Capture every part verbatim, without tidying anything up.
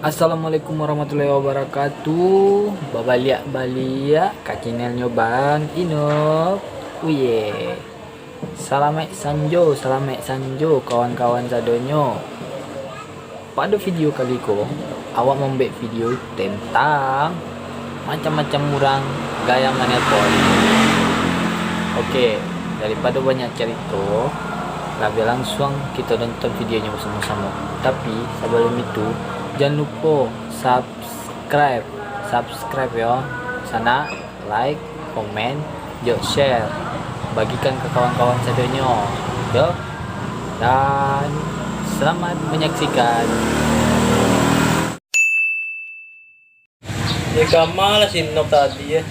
Assalamualaikum warahmatullahi wabarakatuh. Babaliak-baliak ka channelnyo Bang Inok. Uye. Salamaik sanjo, salamaik sanjo kawan-kawan sadonyo. Pado video kali ko, awak mambuek video tentang macam-macam urang gaya manelpon. Oke, daripado banyak carito, labiah lansuang kito nonton videonyo basamo-samo. Tapi, sabalum itu, jan lupo subscribe, subscribe yo, sanak, like, komen, jo share. Bagikan ka kawan-kawan sadonyo, yo. Dan selamat menyaksikan. Di kama lah si Nok tadi, ya.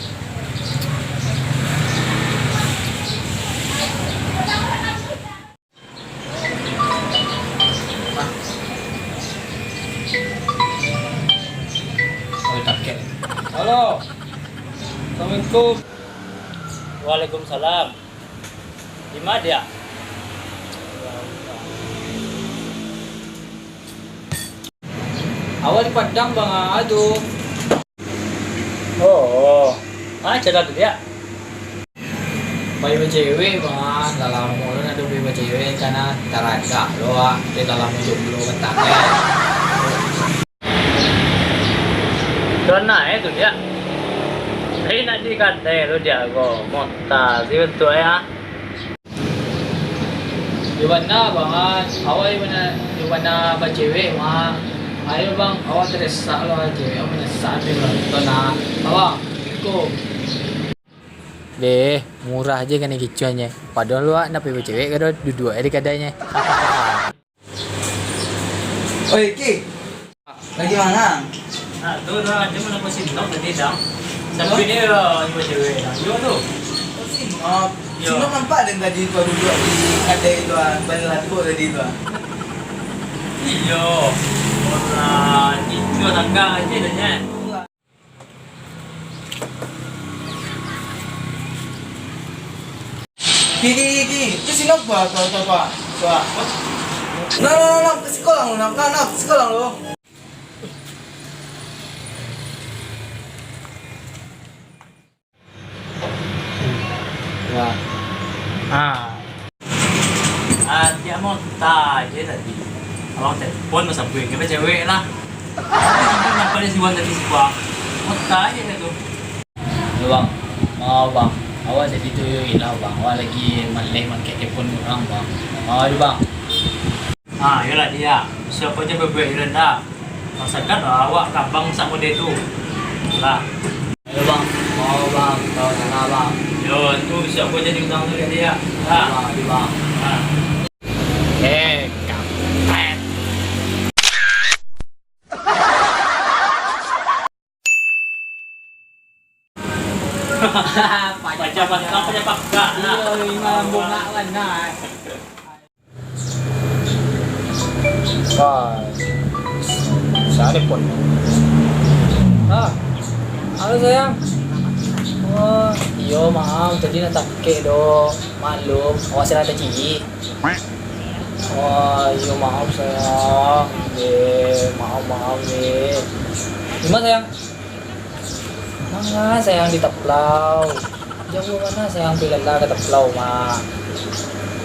Halo. Assalamualaikum. Waalaikumsalam. Di ma, Diak? Awak di Padang, Bang, ah, tu. Oh, oh. Ma caro tu, Diak? Pai bacewek, Bang, ah. Lah lamo lo ndak pai bacewek, kan, ah, taragak lo, ah. Dia lah lamo jomblo batang, eh. Kena, eh, tu, Diak. Tapi nak di kadai lo, Diak, ko. Monta si bantuak, eh, ah. Di bana, Bang, ah? Awak di bana, di bana bacewek, Bang? Ayo, Bang, awak tadesak lo, cewek awak manyasak di nonton, ah. Abang, assalamualaikum. Deh, murah je kanai kicuahnyo. Padahal awak ndak pai bacewek ka do, duduak di kadainyo. Oi, Ki. Lagi manga? Nah, tu lah, dia mana pun si Nok tadi, Dang. Sampai dia, ah, jual cewek, Dang. Jual tu. Oh, si Nok. Yo. Si Nok nampak den tadi tu duduak di kadai tu, ah, balai latuk tadi tu, ah. Iyo. Orang itu tangga aja dah, Nyan. Ki, ki, ki, ki. Ki, si Nok, tua, tua, tua, tua. Tua. Nok, Nok, Nok, Nok, ke sikolah lu, Nok, Nok, Nok, ke sikolah lu. Wah. Ah. Ah, dia mau tanya tadi. Abang telepon masa gue, kena cewek lah. Tapi nampak dia si Wan tadi si Bang. Mau tanya dia tu. Halo, Bang. Maaf, Bang. Awak jadi tuyul ilau, Bang. Awak lagi maleh mangkek telepon urang, Bang. Maaf dulu, Bang. Ah, iyolah dia. Siapa je berbuat iran dah. Masakan awak kabang sak model tu. Lah. Ayo, Bang. Maaf, Bang. Kau salah, Bang. Yo, tu siapa jadi utang tu kat dia. Lah. Bang, ayo, Bang. Ah. Eh, kampret. Pajak patang, pajak pakak lah. Iyo, ingat bongak lah, nah. Wah, siapa pun? Ah, halo sayang. Oh, iyo maaf, tadi nak takek do. Maklum, awak salah tacik. Wah, iyo maaf sayang. Deh, maaf, maaf deh. Gimana sayang? Manga sayang di Taplau? Jauah bana sayang pai ka Taplau, Mak.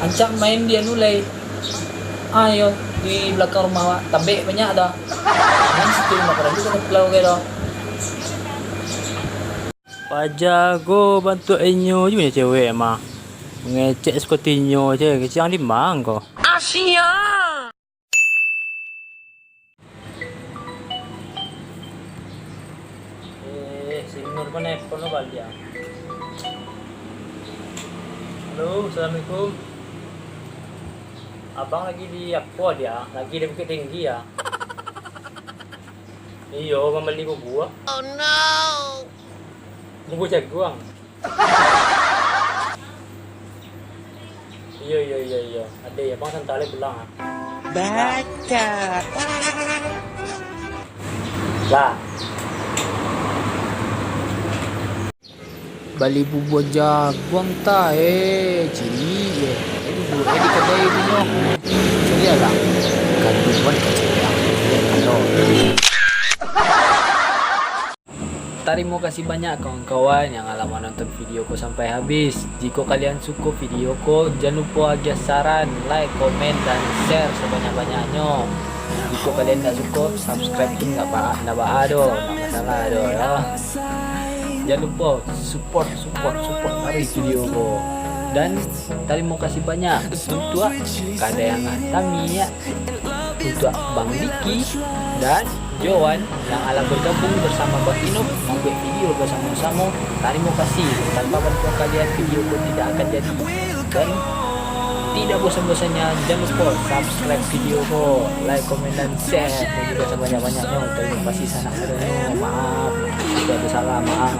Ancak main di anu lai. Ayo, di balakang rumah awak. Tabek banyak dah. Main situ, ndak paralu ka Taplau gai dah. Pajago bantuak inyo je punyo cewek mah. Mangecek suko tinyo je, kecek ang di mangko. Asia. Eh, si Nur ko nelpon lo baliak. Halo, assalamualaikum. Abang lagi di apo dia? Lagi di Bukittinggi ya? Iyo, mambali bubua. Oh no. Bubua jaguang. Iyo, iyo, iyo, iyo. Ade, abang santa lai pulang ah. Baca. Lah. Bali bubua jaguang ta, eh, cilik, eh. Eh, bubua, eh, di kadai tu nyo. Cari lah. Kanduan kacang. Eh, kalau. Tarimo kasih banyak kawan-kawan yang alah manonton video ko sampai habis. Jikok kalian suko video ko, jan lupo agiah saran, like, komen, dan share sabanyak-banyaknyo. Jikok kalian ndak suko, subscribe pun ndak ba-, ndak baa doh, ndak masalah doh yo. Jan lupo support, support, support taruih video ko. Dan tarimo kasih banyak untuak Kadai Angah Tamiak, untuak Bang Diki dan Joan yang alah bergabung bersama Bang Inuk mambuek video bersamo-samo. Tarimo kasih, tanpa bantuan kalian video ko tidak akan jadi. Dan tidak bosan-bosannya, jan lupo subscribe video ko, like, komen, dan share, dan juga sabanyak-banyaknyo. Tarimo kasih sanak sadonyo. Maaf jika ado salah, maaf.